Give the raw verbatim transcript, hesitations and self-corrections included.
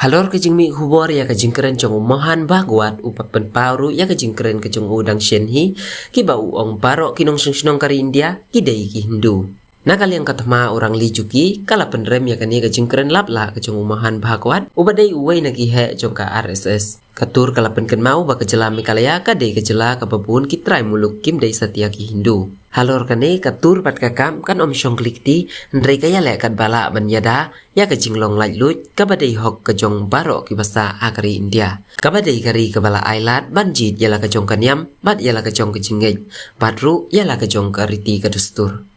Halor ka jingmih khubor ïa ka jingkren jong u Mohan Bhagwat, u pat pynpaw ruh ïa ka jingkren ka jong u dang shen hi, kiba u ong baroh ki nongshong shnong ka ri India ki dei ki Hindu. Na ka liang ka thma u Rangli Juki ka la pynrem ïa kane ka jingkren lap lah ka jong u Mohan Bhagwat, uba dei uwei na ki heh jong ka R S S. Ka tur ka la pynkynmaw ba ka jylla Meghalaya ka dei ka jylla kaba bun ki trai muluk kim dei satia ki Hindu. Halor kane ka tur bad ka kam kan ym shong kli kti, hynrei ka ïaleh katba lah ban ïada ïa ka jinglong laitluid kaba dei hok ka jong baroh kiba sah ha ka ri India, kaba dei ka ri kaba la ailad ban jied ïa la ka jong ka niam bad ïa la ka jong ka jingngeit, bad ruh ïa la ka jong ka riti ka dustur.